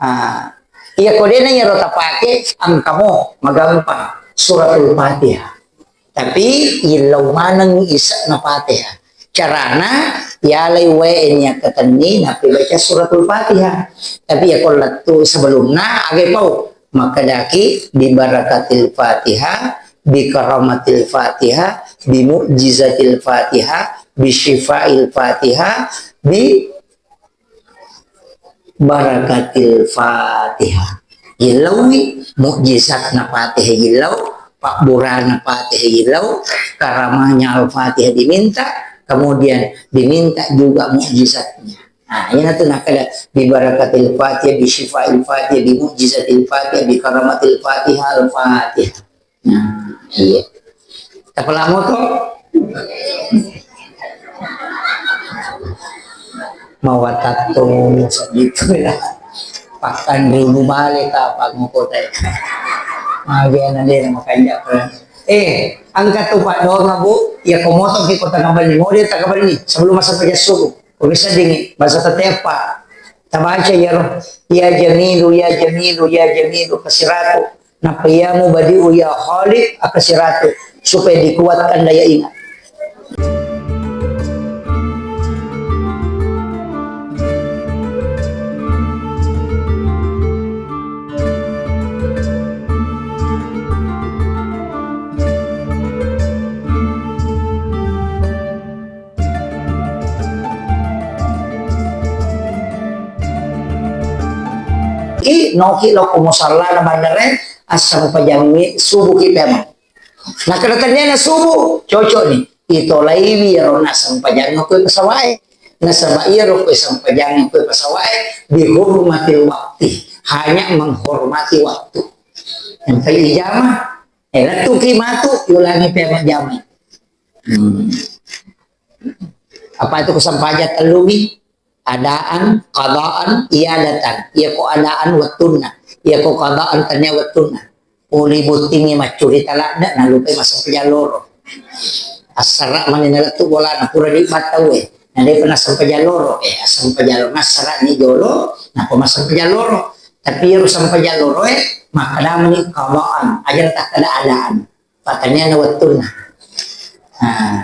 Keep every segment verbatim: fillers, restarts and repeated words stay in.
Ah, iya ko dena iyaro tapake, engkamo magampang Suratul Fatihah. Tapi illau maneng ise'na Fatihah. Carana, yalai wae nia ketenni, nappi baca Suratul Fatihah. Tapi iya ko lettu sebelumna, agai pau. Makkedaki, "Bibarakatil Fatihah, bikaramatil Fatihah, bimu'jizatil Fatihah, bisyifail Fatihah, bi barakatil Fatihah." Illaui mukjizatna Fatihah illau, pabburana Fatihah illau, karamanya Al-Fatihah diminta, kemudian diminta juga mukjizatnya. Nah, ini tuh nakada bi barakatil Fatihah, bi syifail Fatihah, bi mukjizatil Fatihah, bi karamatil Fatihah, Al-Fatihah. Nah, iya. Tapalamo to? Mawatatto segitu ya. Pakan dulu balik apa ngukotai. Magiana deh makanja. Eh, angkat tuh Pak Doma, Bu. Ya komoto ke kota Kabanni. Mau dia tak Kabanni sebelum masa pejasuh. Ko bisa dingin, bahasa tete apa? Tabaca ya roh. Ya Jamilu, ya Jamilu, ya Jamilu, kasiratu. Nappa iya mubadi'u ya Khaliq, akasiratu, supaya dikuatkan daya ingat. Ki, noki loko musallana bandare, assampajangngi subuh ki pemeng. Nakkeda tenniana subuh, cocok ni. Itolaiwi iyaro nassempajang ko pasawae. Nasaba iyaro ko sampajang ko pasawae, bihurmatil waktu. Hanya menghormati waktu. Yang tadi jama, eh, lettuki matu, yulangi pemeng jama. Hmm. Apa itu kesempaja tellumi? Adaan, qadaan, iadatan. Iya ko adaan wettunna. Iya ko qadaan tania wettunna. Uli bottingi maccuri talakna, nalupai massempajang loro. Assara mani nalettu bolana, pura di battau e. Na depa nassempajang loro, eh, assempajang loro. Nassara ni jolo, napa massempajang loro. Tapi iyaro sempajang loro e, makkadamani qadaan. Aja takkada adaan. Pattanianna wettunna. Nah.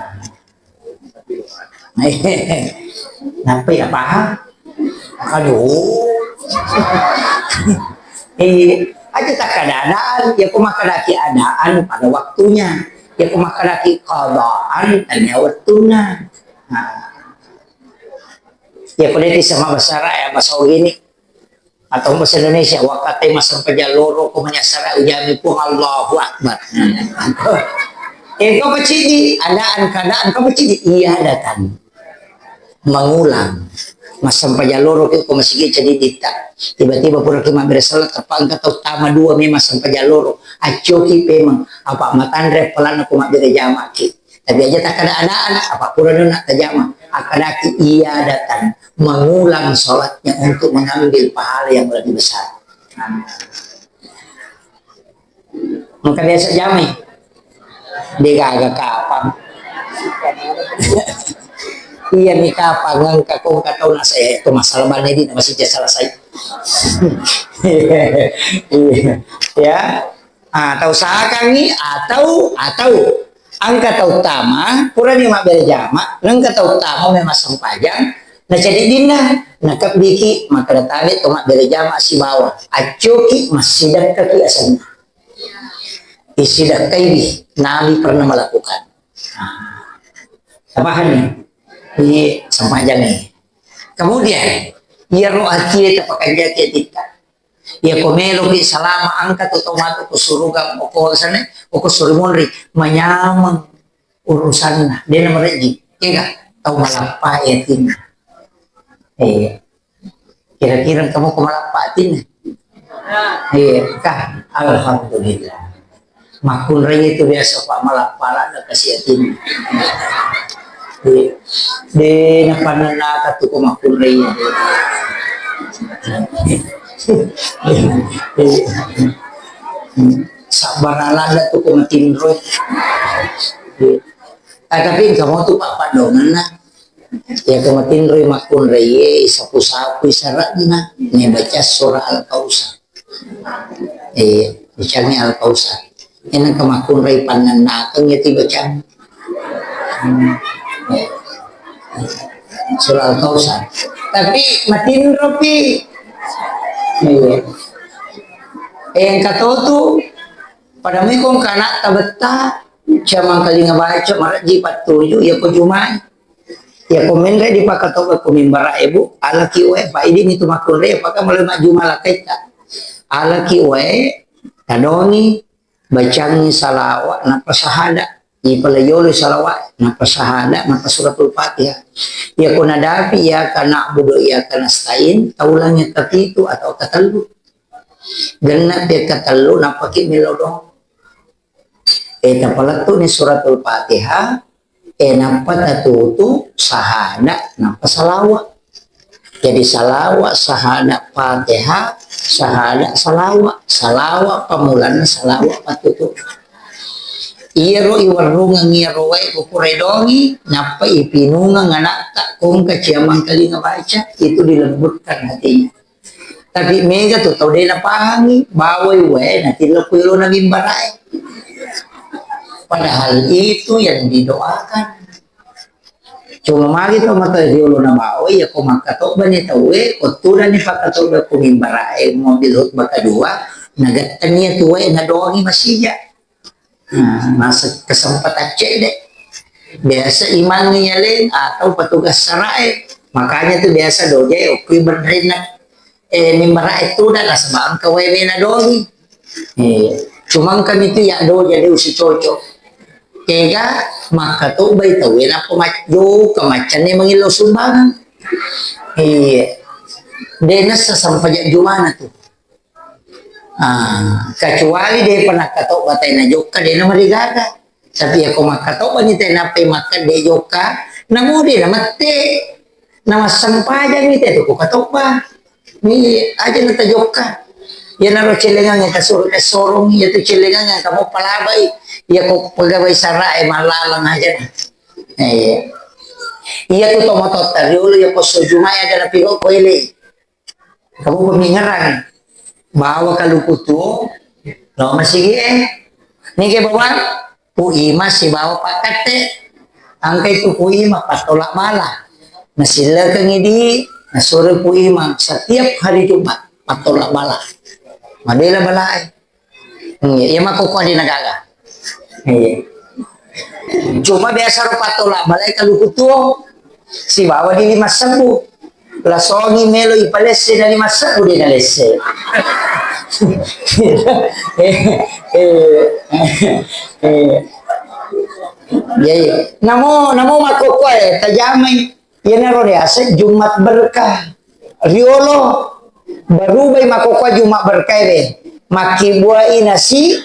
Nappa iya paham? Aduh. Eh, aja takkada adaan, ya ko makkadaki adaan pada waktunya. Ya ko makkadaki qadaan, tania wettunna. Nah. Ya ko depi sama bahasa Arab, ya bahasa Ogini. Atau bahasa Indonesia, wakkatai massempajang loro ko manyassara ujami Puang, Allahu Akbar. Eh, kau pacidi, adaan keadaan kau pacidi, iadatan. Mengulang. Massempajang loro ki ko masigi cadi ditta. Tiba-tiba pura ki mabbere salat, teppa engka tau tama dua memang sempajang loro. Accoki pemeng, apa matanre pelana ko mabbere jamaki. Tapi aja takkada adaan, apa pura nuna tajama. Akkadaki iadatan, mengulang sholatnya untuk mengambil pahala yang lebih besar. Engka biasa jamai. Degaga kapang. Iya mi kapang engka ko engka tau nasa, eh, itu masalah bane di masih selesai. Iya. Ya. Ah, tau sakangngi atau, atau engka tau tama, purani mabbere jama, engka tau tama memang sempajang, na ceddeddinna, na kebbiki, makkeda tabe to mabbere jama sibawa, accoki massidekkaki asenna. Isidekkaiwi, Nabi pernah melakukan. Ah. Tapahanni? Ini sempajang ni. Kemudian, iyaro atie tapakanjaki atitta. Iya ko meloki salama, engka tu tau matu ko suruga, ko sana, ko suri munri, manyameng urusanna, dena mereji, iya ga? Tau malappa atinna. Eh, kira-kira kamu ko malappa atinna? Iya, kah? Alhamdulillah. Makkunrai itu biasa, Pak, malah pala ada kasih hati. Di, di napanna katuku makkunrai. Sabar alada tuku matinro. Ah, tapi kamu tuh, Pak, Pak, dongan, nah. Iya, ko matinroi makkunrai, iya, isapu-sapui sara'na, nabaca surah Al-Kautsar. Eh, bacani Al-Kautsar. Iya, nengka makkunrai pannennakeng iya tibacang. Hmm. Eh. Surah Al-Kautsar. Tapi matinropi. Iya. Eh, engka to tu, pada mui ko engka ana'ta betta, cuma kalinga baca, marejji pattuju, iya ko jumai. Iya ko menre dipakkatobba ko mimbara e, Bu, alaki wae, pa idi mitu makkunrai, apakah mulai majjuma lakaitta. Alaki wae, tadongi, bacangi salawa, nappa sahada. Ipalaiolo salawa, nappa sahada, nappa suratul Fatihah. Iya ko nadapi iyyaka na'budu wa iyyaka nasta'in, taulangi kapitu atau katellu. Genna pi katellu, nappaki mello doang. Eh, tapalettu'ni suratul Fatihah, eh, nappa tatutu sahada, nappa salawa. Jadi salawa, sahada, Fatihah, sahada, salawa. Salawa pammulanna, salawa pattutu. Iyaro iwerrungeng iyaro wae ko pura idongi, nappa ipinungeng ana'ta, ko engka ciamang kalinga baca, itu dilembutkan hatinya. Tapi mega tu tau de napahangi, bawai wae natillo ku yolona mimbara e. Padahal itu yang didoakan. Cuma magi to mata riolona bawai, iya ko makkatobba ni tau e, ko tudang ni pakkatobba ku mimbara e, mobil khutbah kedua, nagettani iya tu wae nadoangi masija. Nah, masa kesempatan cedde. Biasa imang yaleng atau petugas sarae. Makanya tu biasa doje okui benrinna, eh, mimbara e tudang nasaba engka wae mena dogi. Eh, cuma engka mitu ya doje de usi cocok. Kega makkatobbai tau e nappa macjo kemaccanne mangillau sumbangan. Iya. De nessa sampajak jumana tu. Ah, kecuali depa nakkatobba tai najokka, de namarigaga. Tapi yako makkatobba ni tai nappai makkedde jokka, namo de namette. Namassempajang ni tai tu ko katobba. Ni aja na tajokka. Iyanaro cellengang yang kasur-, kasorong, iya tu cellengang yang kamu palabai. Iya ko pegawai sarae mallalang aja na. Eh, iya tu tomototta riolo iya ko sojumai aja na piro ko ele. Kamu pemingeran, bawa kaluku tuo, lo masigi e. Nike bawang, Pu Ima sibawa Pak Katte. Angkai tu Pu Ima, pattola bala. Nasillekengi di, nasuro Pu Ima, setiap hari Jumat, pattola bala. Mabela bala e. Iya, iya, makkokkoe de nagaga. Iya. Cuma biasa ro pattola bala e kaluku tuo, sibawa di lima sebbu. Lasongi melo ipalesse na lima sebbu de nalesse. Eh, eh, eh. Iya, iya. Namo, namo makkokkoe, tajamai. Iyanaro riaseng Jumat berkah. Riolo, berubai makkokkoe Jumat berkah e. Makkibbuai nasi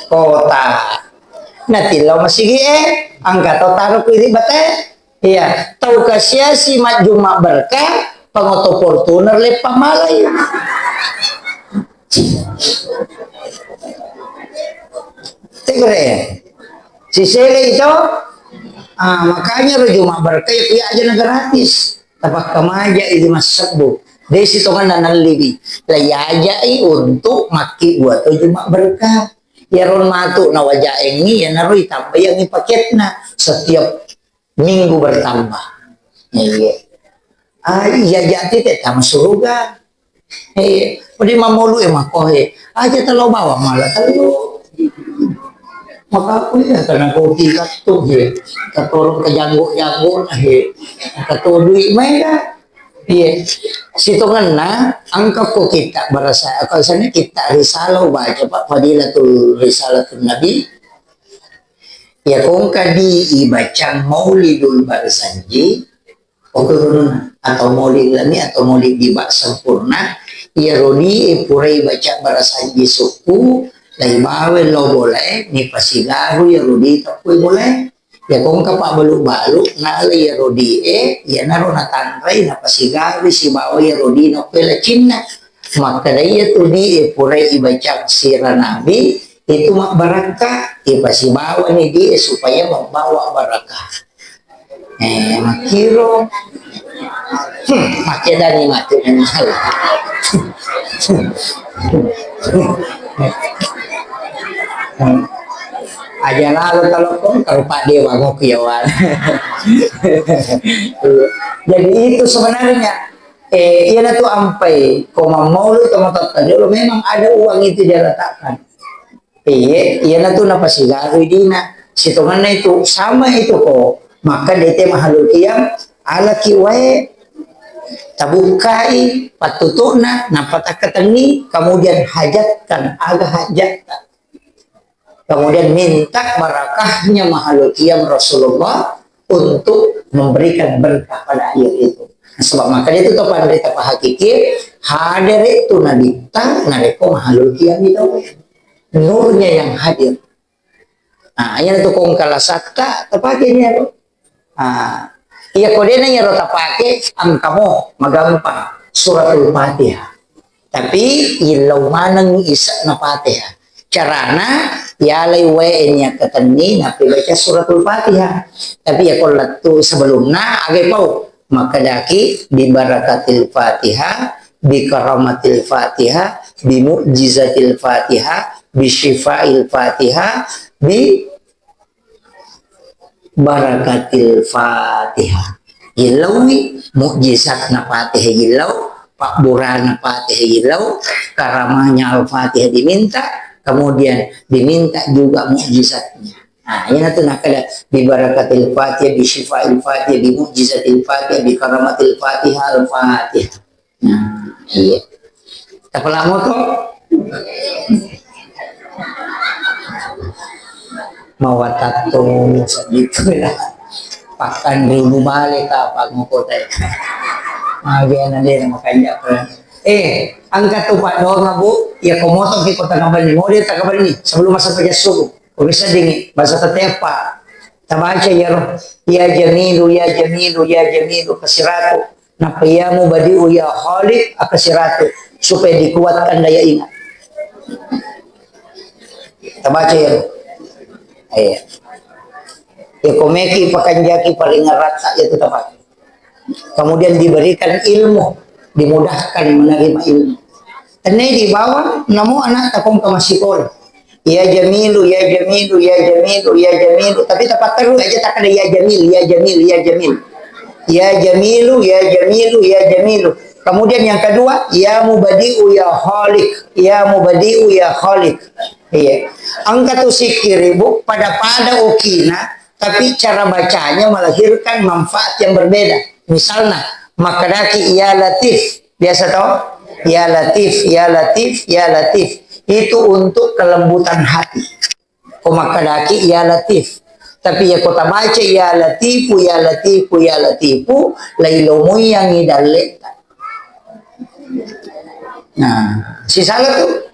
kotak. Natillau masigi e, engka to taro ku iri bate. Iya, tau kasiasi majjuma berkah, pangoto Fortuner leppang malai. Tegere. Sisele itu, ah, makanya ro Jumat berkah ya, iya aja na gratis. Tapakkamaja idi massebbu. Desi tonganna nalliwi. Laiajai untuk makkibbua to Jumat berkah. Iyaro matu nawajaengngi, iyanaro itambayangngi paketna. Setiap minggu bertambah. Iya. Ah, iya jati te tama suruga. Eh, pudi mamolu e mako e. Aja telo bawang mala telo. Maka aku ya karena kopi katu e. Katorong ke janggo-janggo na e. Kato duit main dah. Iya. Sitongenna engka ko kita berasa, kalau sana kita risalah baca Pak Fadilatul Risalatul Nabi. Ya kongka di ibacang Maulidul Barzanji, oke, guruna, atau Maulid Lami atau Maulid Diba sempurna, iya rodi e purai baca Barzanji sukku, lai bawe lo bolae, ni pasigaru iya rodi tappui bolae. Ya kongka pabbalu-balu, nala iya rodi e, iya naro natanrai, napasigaru sibawa iya rodi nappui lacinna. Makkeda iya tu di e purai ibacang sira Nabi, itu mabbarakka, ipasibawani di e supaya membawa barakah. Eh, makkiro. Hmm, makkedani matu. Aja lalo telepon, kalau Pak Dewa mau kiawan. Jadi itu sebenarnya, eh, iya tu ampai, ko mammau lu, teman-teman, memang ada uang itu dia letakkan. Iye, iyanatu napasigarui dina. Sitongenna itu, sama itu ko. Maka dete mahalul qiyam, alaki wae, tabukkai pattutu'na, nappa takkatenni, kemudian hajatkan aga hajatta. Kemudian minta barakahnya mahalul qiyam Rasulullah untuk memberikan berkah pada air itu. Sebab maka itu to panrita pahakiki, hadere tu nabitta, narekko mahalul qiyam itu. Nurnya yang hadir. Nah, iya tu kong kalasatta, tapake ni ero. Ah, iya ko dena iyaro tapake, engkamo magampang suratul Fatihah. Tapi illau maneng isa'na Fatihah. Carana, yalai wae nia ketenni, napi baca suratul Fatihah. Tapi ya ko lettu sebelumna, age pau. Makkedaki, "Bi barakatil Fatihah, bi karamatil Fatihah, bi mu'jizatil Fatihah, bi syifail Fatihah, bi barakatil Fatihah." Gillauwi mukjizatna Fatihah gillau, pabburana Fatihah gillau, karamahnya Al-Fatihah diminta, kemudian diminta juga mukjizatnya. Nah, ini tuh nak ada bi barakatil Fatihah, bi syifail Fatihah, bi mukjizatil Fatihah, bi karamatil Fatihah, Al-Fatihah. Nah, iya. Tapala moto. Mawatatto segitu ya. Pakan ribu bale ta apa ngoko teh. Magi anak dia makanya apa. Eh, angkat tuh Pak doang, Bu. Ya komoto ki kota kapan ni. Mau dia tak kapan ni. Sebelum masa pajak subuh. Ko bisa dingi, bahasa tetepa. Tabaca iyaro, "Ya Jamilu, ya Jamilu, ya Jamilu," kasiratu. Nappa "Ya Mubadi'u, ya Khaliq," akasiratu. Supaya dikuatkan daya ingat. Tabaca iyaro. Iya. Ya, komeki pakanjaki paling rata itu tapakai. Kemudian diberikan ilmu, dimudahkan menerima ilmu. Tenai di bawah, namo anak takong ke masikola. "Ya Jamilu, ya Jamilu, ya Jamilu, ya Jamilu." Tapi tepat terus aja tak ada "Ya Jamil, ya Jamil, ya Jamil." "Ya Jamilu, ya Jamilu, ya Jamilu." Kemudian yang kedua, "Ya Mubadi'u, ya Khaliq, ya Mubadi'u, ya Khaliq." Iya. Engka tu sikiri, Bu, pada-pada okina, tapi cara bacanya melahirkan manfaat yang berbeda. Misalnya, makkedaki "Ya Latif", biasa toh? "Ya Latif, ya Latif, ya Latif." Itu untuk kelembutan hati. Ko makkedaki "Ya Latif", tapi ya ko tabaca "Ya Latifu, ya Latifu, ya Latifu," lailomoiyangi dalleta. Nah, sisala tu.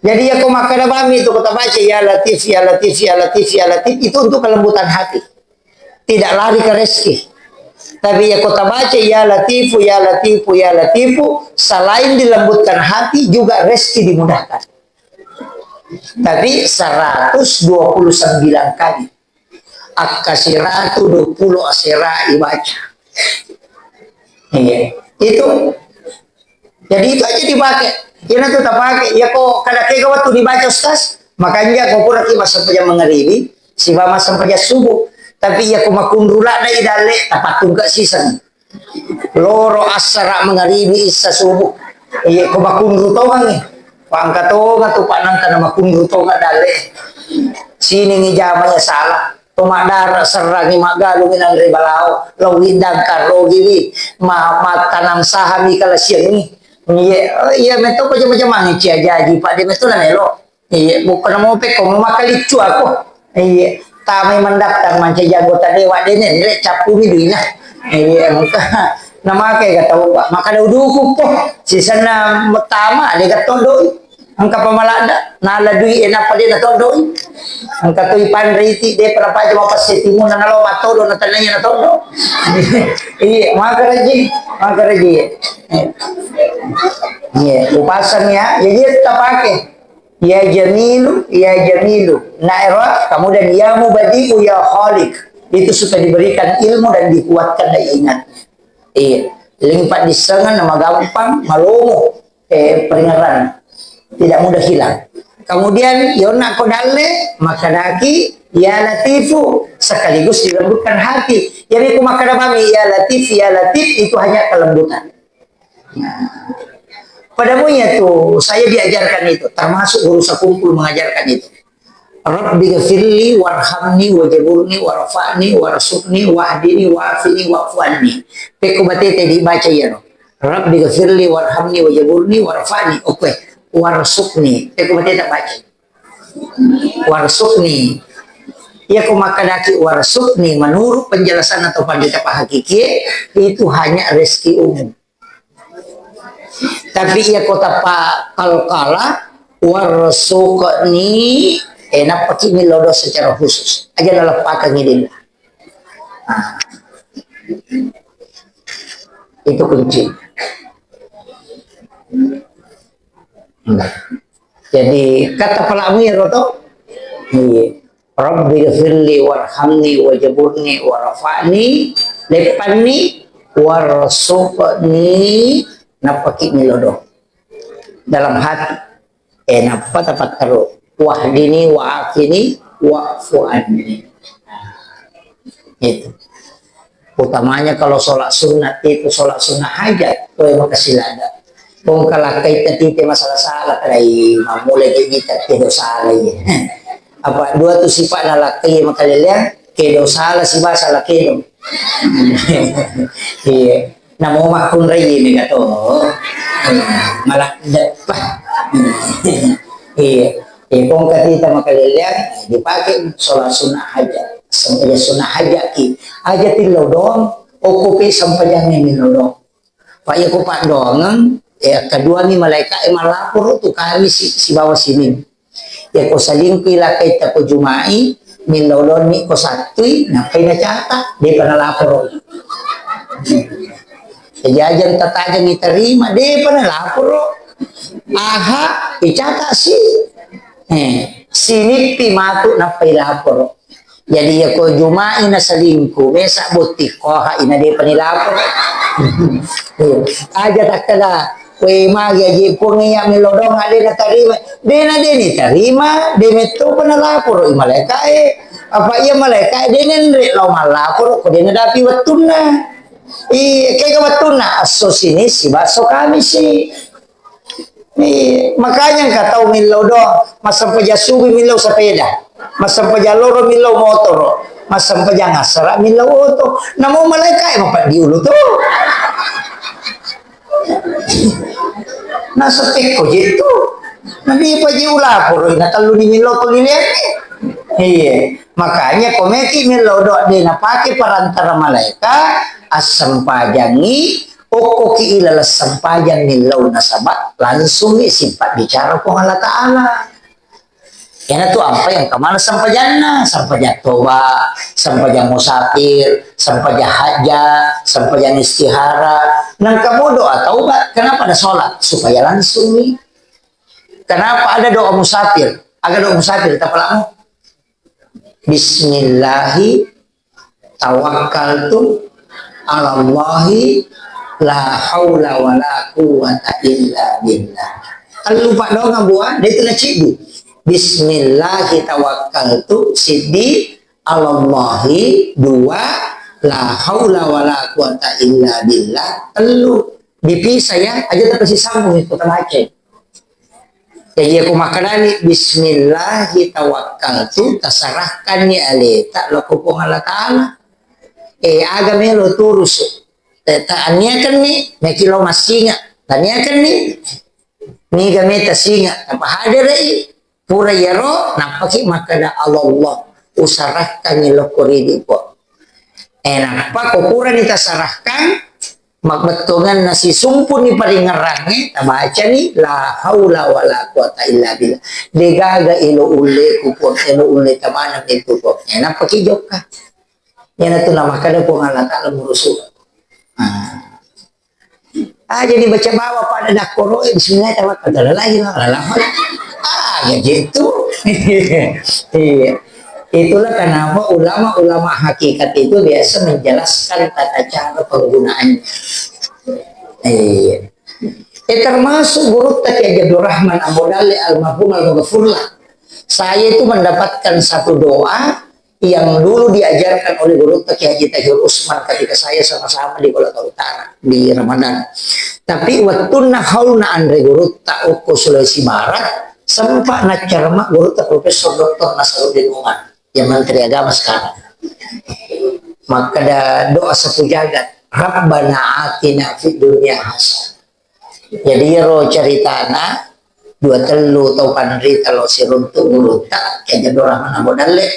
Jadi ya ko makkeda bami tu ko tabaca "Ya Latif, ya Latif, ya Latif, ya Latif," itu untuk kelembutan hati. Tidak lari ke rezeki. Tapi ya ko tabaca "Ya Latifu, ya Latifu, ya Latifu," selain dilembutkan hati, juga rezeki dimudahkan. Tapi seratus dua puluh sembilan kali. Akkasiratu dua puluh asera ibaca. Iya. Itu. Jadi itu aja dipakai. Iyana tu tapakai. Ya ko kada kega waktu dibaca, Ustaz. Makanya ko pura ki massempajang mangaribi, siba massempajang subuh. Tapi ya ko makunru ladda i dalle, tapatungka siseng. Loro assara mangaribi issa subuh. Iya, ko makunru tongang i. Pangka tonga tu panangka na makunru tonga dalle. Siningi jamanya salah. To maddara serrangi maggalungi nanre balao. Lo widdang karrogiwi. Ma-, mattanam sahami kalasiangi. Iya, iya, metto ko jama-jamangi cia jaji, Pak, de metto na melo. Iya, bukan mau pekko, mau makaliccu aku. Iya, tamai mendaftar mancaji anggota dewan dene, nilai cappu mi duina. Iya, muka. Namake ga tau, Pak, maka dau duku po. Sisenna metama, de ga todoi. Engka pamalada, nala dui, eh, napa de na todoi. Engka tu ipanriti, de pernah paja mapasetimu, na nalo matodo, na tananya na todo. Iya, maka raji, maka raji. Iya, upasang ya, jadi tapake. Ya Jamilu, ya Jamilu. Nah, ero, kemudian ya Mubadi'u, ya Khaliq. Itu supaya diberikan ilmu dan dikuatkan daya ingatnya. Iya. Limpa dissengan, nama gampang, malomo, eh, peringeran. Tidak mudah hilang. Kemudian, yonna ko dalle, makkedaki, "Ya Latifu," sekaligus dilembutkan hati. Jadi, ku makkeda mami, "Ya Latif, ya Latif," itu hanya kelembutan. Nah, pada munya tu, saya diajarkan itu, termasuk guru sakumpul mengajarkan itu. "Rabbi ghafirli warhamni wajaburni warfa'ni warsuqni wahdini wa'afini wa'fu anni." Pekko batete dibaca iyaro. "Rabbi ghafirli warhamni wajaburni warfa'ni." Oke, warsuqni. Pekko batete baca. Warsuqni. Iya ko makkadaki warsuqni, menurut penjelasan atau pandita pahakikie, itu hanya rezeki umum. Tapi iya ko tappa qalqala, warsuqni, eh, nappaki millau doa secara khusus. Aja naleppakengngi lillah. Nah. Itu kunci. Jadi, kata pelamu ya, Roto? Iya. "Rabbi ghafirli warhamni wajaburni warfa'ni," leppanni, "warsuqni," nappaki millau doa. Dalam hati. Eh, nappa tapattaro. "Wahdini wa'afini wa'fu anni." Itu. Utamanya kalau sholat sunat itu, sholat sunat hajat, koe makasih lada. Bongka lakkai tatite masalah-salah, kadai mammulai ke kita, kedo salah, iya. Apa dua tu sifat na lakkai makaleleang, kedo salah, si bahasa la kedo. Iya. Namo makkunrai ini kato. Malah depa. Iya. Eh, bongka kita makaleleang, dipakai sholat sunnah hajat. Sempajang sunnah hajat ki. Aja tillau doang, okko pe sempajang ini lo doang. Pak, iya ko paddoangeng, eh, kedua ni malaika, eh, malaporo tu kami si, sibawa sining. Iya ko salingkui lakkaita ko Jumai, millau donni ko Sattui, nappai nacata, depa nalaporo. Jajan tatajang iterima, depa nalaporo. Aha, icata si. Eh, sinippi matu nappai laporo. Jadi, iya ko Jumai na selingkuh, mesa botting, koha ina depa ni laporo. Aja takkeda, "We, magi aji Puang iya millau doang, de natarima." De na, de ni tarima, de metto pa nalaporo i malaikae. Apa iya malaikae de nenre lao mallaporo ko de nadapi wettunna. Iya, kega wettunna? Esso Sining sibawa esso Kamisi. Iya, makanya engka tau millau doang, massempajang subuh millau sepeda, massempajang loro millau motoro, massempajang assara millau oto. Namo malaikae mapeddi ulu tu. Nasetekko je tu. Nadipa je ulaporo, na tellu ni millau tuli lenne. Iya, makanya komeki millau doang de napake perantara malaika, assempajangi, okkoki ilaleng sempajang millau nasaba langsungi sipabbicara Puang Allah Ta'ala. Iyanatu apa yang kemana sempajanna, sempajang toba, sempajang musafir, sempajang hajat, sempajang istihara. Nangka mo doa taubat, kenapa ada sholat? Supaya langsungi. Kenapa ada doa musafir? Aga doa musafir, tapalamu? Bismillahi tawakkaltu alallahi la haula wala quwwata illa billah. Tellu paddoangeng, Bu, de tu naceddi. Bismillahi tawakkaltu, siddi, alallahi, dua, la haula wala quwwata illa billah, tellu. Dipisah ya, aja tapasisambung itu, tabaca. Jadi aku makkedani, "Bismillahi tawakkaltu," tasarahkanni aleta lao ko Puang Allah Ta'ala. Eh, aga melo turusu. Eh, ta-, taniakanni, meki lao massinga. Taniakanni, niga meta singa, tapahadere'i. Pura iyaro, nappaki makkeda, "Allah, usarahkanni lao ko ridi, Puang." Eh, nappa ko purani tasarahkan, mabbettuanganna sisumpunni paringerrangnge, tabacani, "La haula wala quwata illa billah." Degaga elo ulleku, Puang, elo ulle tamaneng itu, Puang. Eh, nappaki jokka. Iyanatu namakkeda Puang Allah Ta'ala murusu. Ah. Ah, jadi baca bawa pada dakkoro, eh, bismillah, tawakkaltu alallahi, la ilaha illallah. Ah, ya gitu. Iya. Itulah kenapa ulama-ulama hakikat itu biasa menjelaskan tata cara penggunaannya. Iya. Eh, termasuk gurutta Kiai Abdul Rahman Ambo Dalle almarhum almaghfurlah. Saya itu mendapatkan satu doa yang dulu diajarkan oleh gurutta Kiai Haji Tahir Usman ketika saya sama-sama di Kolaka Utara di Ramadan. Tapi waktunna haulna anre gurutta okko Sulawesi Barat, sempat naccarma gurutta Profesor Doktor Nasaruddin Umar yang Menteri Agama sekarang. Makkeda doa sapu jagat, "Rabbana atina fid dunya hasanah." Jadi iyaro caritana dua tellu tau panrita lo siruntu gurutta Kiai Abdul Rahman Ambo Dalle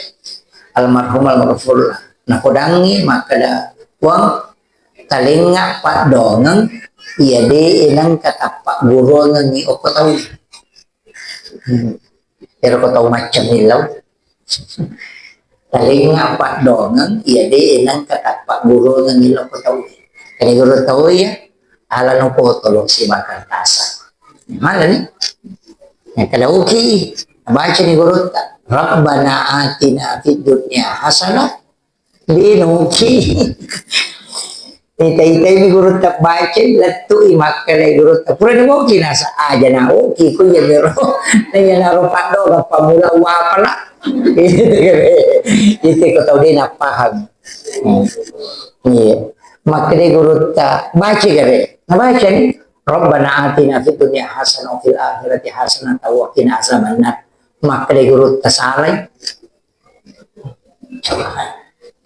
almarhum almaghfurlah. Napodangi makkeda, "Puang, talengnga paddongeng iya de nengka tappa guruangengngi okko tau." Hmm. Ero ko tau macca millau. Talengnga paddongeng iya de nengka tappa guruangengngi okko tau. Kani guru tau iya, ala no potolo si bakar tasa. Mana ni? Yang kada uki, baca ni gurutta. Rabbana atina fid dunya hasanah. Dinoki. Ita-itai mi gurutta baca, lettu i makkeda gurutta. Pura ni moki nasa aja na oki, ku iya miro. Na iya naro paddo ga pamula wapala. Itu ko tau de na paham. Hmm. Iya. Makkeda gurutta baca gare. Na baca ni. Rabbana atina fid dunya hasanah wa fil akhirati hasanah wa qina azabannar. Makkeda gurutta salai.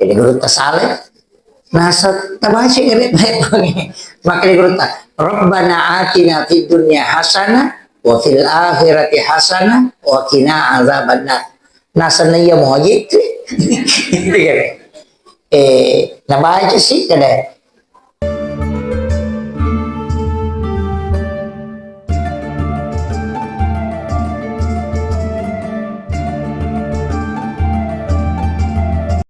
Jadi gurutta salai. Nasa tabaca gare. Makkeda gurutta, "Rabbana atina fid dunya hasanah wa fil akhirati hasanah wa qina azabannar." Nasa na iya moji. Gitu gare. Eh, nabaca si kada.